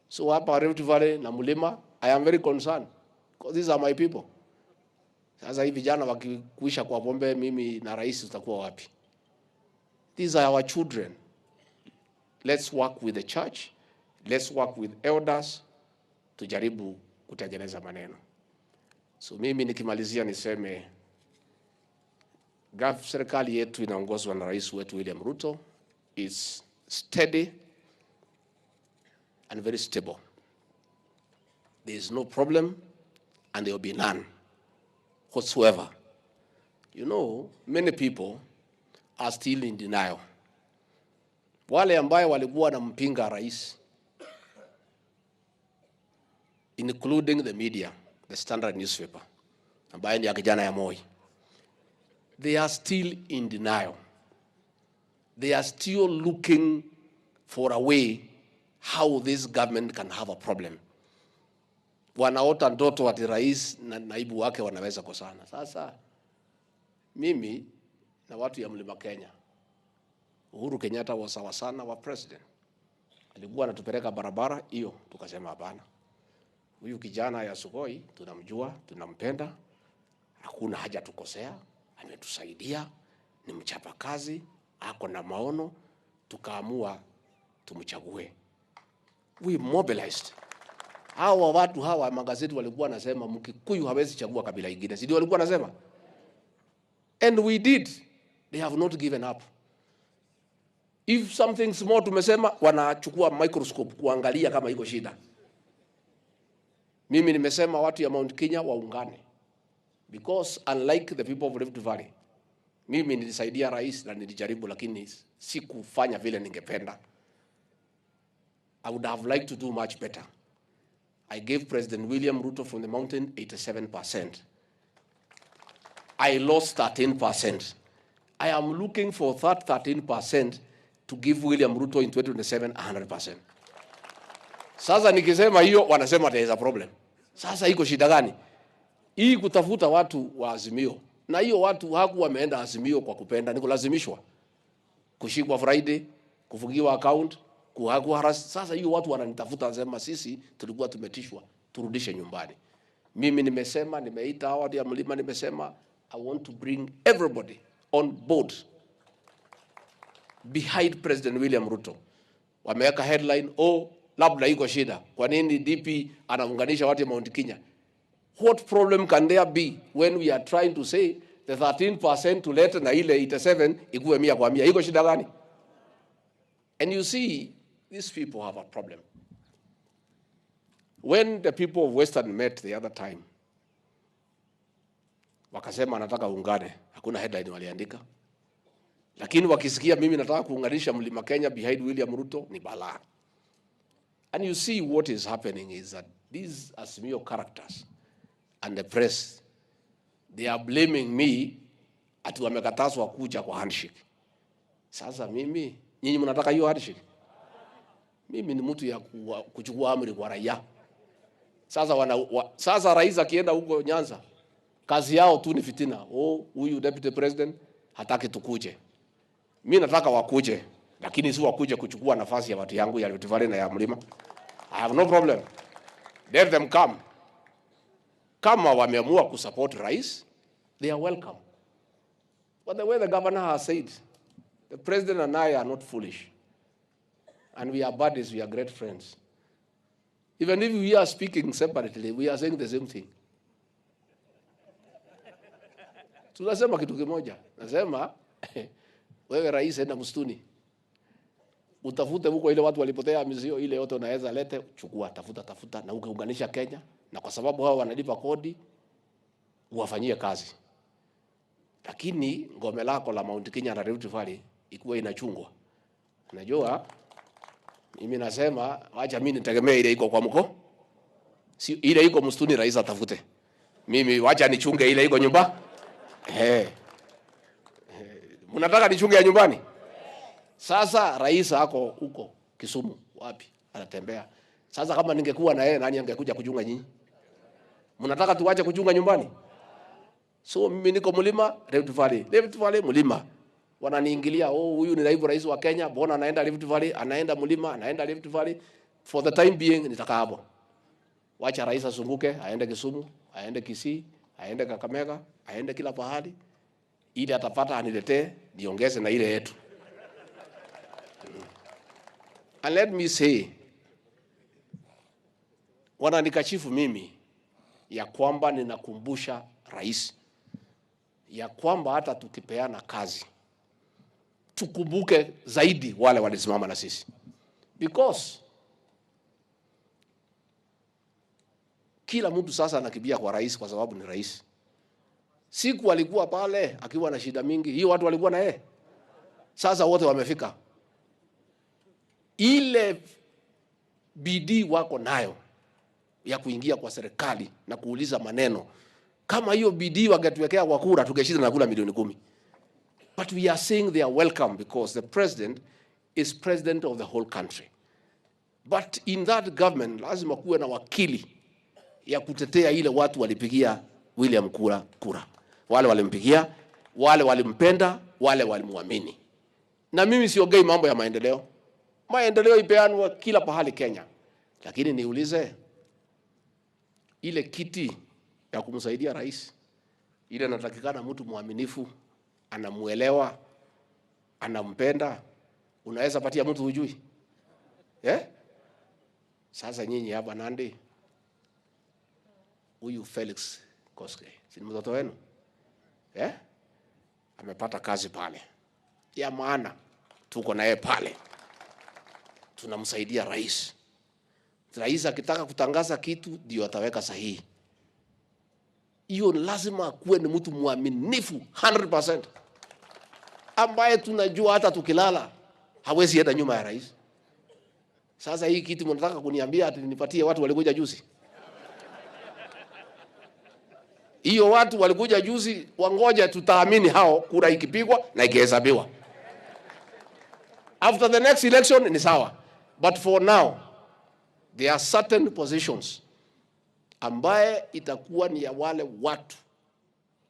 So hapa Rift Valley na Mlima, I am very concerned because these are my people. Sasa hivi vijana wakikuisha kwa pombe, mimi na rais tutakuwa wapi? These are our children. Let's work with the church, let's work with elders, tujaribu kutengeneza maneno. So mimi nikimalizia niseme serikali yetu inaongozwa na rais wetu William Ruto is steady and very stable. There is no problem and there will be none whatsoever. You know, many people are still in denial. Wale ambayo walikuwa wanampinga rais, including the media, the Standard newspaper, ambayo ni ya kijana ya Moi, they are still in denial. They are still looking for a way how this government can have a problem. Wanaota ndoto ati rais na naibu wake wanaweza kosana. Sasa mimi na watu ya Mlima Kenya, Uhuru Kenyatta was sawa sana wa president, alikuwa anatupeleka barabara hiyo, tukasema hapana, huyu kijana ya Sugoi tunamjua, tunampenda, hakuna haja tukosea, ametusaidia, ni mchapakazi, ako na maono, tukaamua tumchague. We mobilized. Hawa watu hawa magazeti walikuwa wanasema Mkikuyu hawezi chagua kabila ingine, si ndio walikuwa wanasema? And we did. They have not given up. If something small tumesema, wanachukua microscope kuangalia kama iko shida. Mimi nimesema watu ya Mount Kenya waungane, because unlike the people of Rift Valley, mimi nilisaidia rais na nilijaribu, lakini sikufanya vile ningependa. I would have liked to do much better. I gave President William Ruto from the mountain 87%. I lost 13%. I am looking for that 13% to give William Ruto in 2027 100%. Sasa nikisema hiyo wanasema there is a problem. Sasa iko shida gani? Hii kutafuta watu wa Azimio. Na hiyo watu haku wameenda Azimio kwa kupenda, ni kulazimishwa. Kushikwa Friday, kufungiwa account, kuharass. Sasa hiyo watu wananitafuta wanasema sisi tulikuwa tumetishwa, turudishe nyumbani. Mimi nimesema, nimeita hawa watu ya mlima, nimesema I want to bring everybody on board behind President William Ruto. Wameweka headline, oh, labda iko shida. Kwa nini DP anaunganisha watu ya Mount Kenya? What problem can there be when we are trying to say the 13% tulete na ile 87 ikuwe 100%? Iko shida gani? And you see, these people have a problem. When the people of Western met the other time, wakasema anataka ungane, hakuna headline waliandika. Lakini wakisikia mimi nataka kuunganisha Mlima Kenya behind William Ruto ni balaa. And you see what is happening is that these Azimio characters and the press, they are blaming me ati wamekatazwa kuja kwa handshake. Sasa mimi, nyinyi mnataka hiyo handshake? Mimi ni mtu ya kuchukua amri kwa raia. Sasa sasa rais akienda huko Nyanza, kazi yao tu ni fitina. Oh, huyu deputy president hataki tukuje. Mimi nataka wakuje, lakini si wakuje kuchukua nafasi ya watu yangu ya Rift Valley na ya Mlima. I have no problem. Let them come. Kama wameamua kusupport rais, they are welcome. But the way the governor has said, the president and I are not foolish. And we are buddies, we are great friends. Even if we are speaking separately, we are saying the same thing. Tunasema kitu kimoja. Nasema, wewe rais enda msituni. Utafute huko ile watu walipotea mizio ile yote unaweza lete, chukua, tafuta, tafuta na ukiunganisha Kenya, na kwa sababu hao wanalipa kodi uwafanyie kazi. Lakini ngome lako la Mount Kenya na Rift Valley ikuwa inachungwa. Unajua mimi nasema acha mimi nitegemee ile iko kwa mko. Si ile iko msituni rais atafute. Mimi wacha nichunge ile iko nyumba. Mnataka nichunge ya nyumbani? Sasa rais ako huko Kisumu wapi? Anatembea. Sasa kama ningekuwa na yeye nani angekuja kuchunga nyinyi? Mnataka tuache kuchunga nyumbani? So mimi niko mlima Rift Valley. Rift Valley mlima. Wananiingilia, oh huyu ni naibu rais wa Kenya, mbona anaenda Rift Valley, anaenda mlima, anaenda Rift Valley. For the time being nitakaa hapo. Wacha rais azunguke, aende Kisumu, aende Kisii, aende Kakamega, aende kila pahali, ili atapata aniletee, niongeze na ile yetu. And let me say, wananikashifu mimi ya kwamba ninakumbusha rais ya kwamba hata tukipeana kazi tukumbuke zaidi wale walisimama na sisi, because kila mtu sasa anakimbia kwa rais kwa sababu ni rais. Siku alikuwa pale akiwa na shida mingi, hiyo watu walikuwa na yeye. Sasa wote wamefika. Ile bidii wako nayo ya kuingia kwa serikali na kuuliza maneno, kama hiyo bidii wangetuwekea kwa kura, tungeshinda na kura milioni 10. But we are saying they are welcome because the president is president of the whole country. But in that government lazima kuwe na wakili ya kutetea ile watu walipigia William kura. Wale walimpigia, wale walimpenda, wale walimwamini. Na mimi siongei mambo ya maendeleo. Maendeleo ipeanwa kila pahali Kenya. Lakini niulize, ile kiti ya kumsaidia rais, ile inatakikana mtu mwaminifu, anamuelewa, anampenda, unaweza patia mtu hujui? Eh? Sasa nyinyi hapa Nandi, huyu Felix Koskei, si mtoto wenu? Eh? Amepata kazi pale ya maana, tuko naye pale, tunamsaidia rais. Rais akitaka kutangaza kitu ndio ataweka sahihi. Hiyo lazima akuwe ni mtu mwaminifu 100%, ambaye tunajua hata tukilala hawezi enda nyuma ya rais. Sasa hii kitu mnataka kuniambia ati nipatie watu walikuja juzi? Hiyo watu walikuja juzi, wangoja, tutaamini hao kura ikipigwa na ikihesabiwa. After the next election ni sawa. But for now there are certain positions ambaye itakuwa ni ya wale watu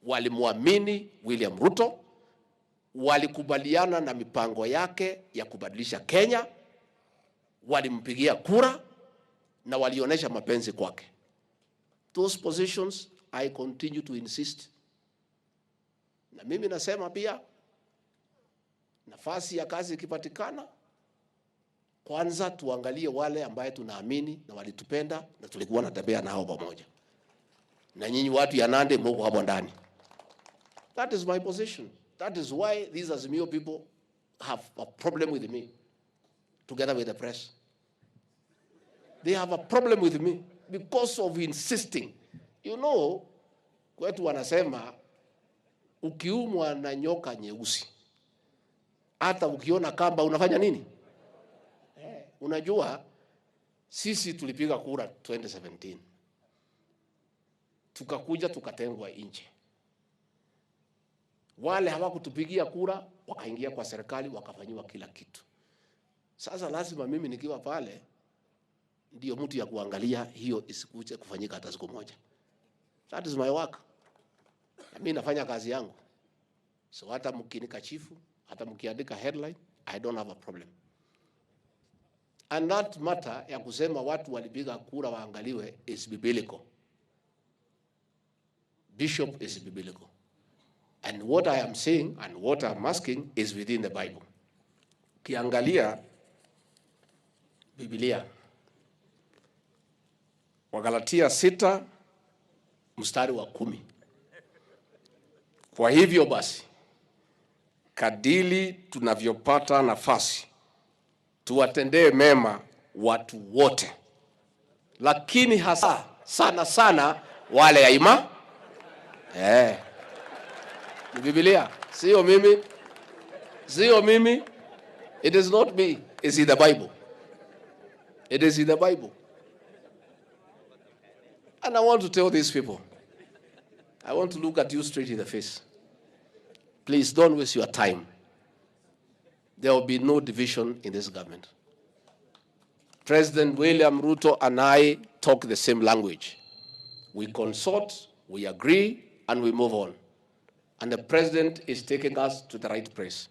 walimwamini William Ruto, walikubaliana na mipango yake ya kubadilisha Kenya, walimpigia kura na walionyesha mapenzi kwake. Those positions I continue to insist. Na mimi nasema pia, nafasi ya kazi ikipatikana, kwanza tuangalie wale ambaye tunaamini na walitupenda na tulikuwa natembea nao pamoja. Na nyinyi watu ya Nandi mko hapo ndani. That is my position. That is why these Azimio people have a problem with me, together with the press. They have a problem with me because of insisting. You know, kwetu wanasema ukiumwa na nyoka nyeusi, hata ukiona kamba unafanya nini? Unajua sisi tulipiga kura 2017. Tukakuja tukatengwa nje. Wale hawakutupigia kura wakaingia kwa serikali wakafanyiwa kila kitu. Sasa lazima mimi nikiwa pale ndio mtu ya kuangalia hiyo isikuje kufanyika hata siku moja. That is my work. Na mimi nafanya kazi yangu. So hata mkinikashifu, hata mkiandika headline, I don't have a problem. And that matter ya kusema watu walipiga kura waangaliwe is biblical. Bishop is biblical. And what I am saying and what I am asking is within the Bible. Ukiangalia Biblia, Wagalatia 6 mstari wa 10. Kwa hivyo basi, kadili tunavyopata nafasi, tuwatendee mema watu wote, lakini hasa sana sana wale ya ima. Ni Biblia, sio mimi. Sio mimi. It is not me. It's in the Bible. It is in the Bible. And I want to tell these people, I want to look at you straight in the face. Please don't waste your time. There will be no division in this government. President William Ruto and I talk the same language. We consult, we agree, and we move on. And the president is taking us to the right place.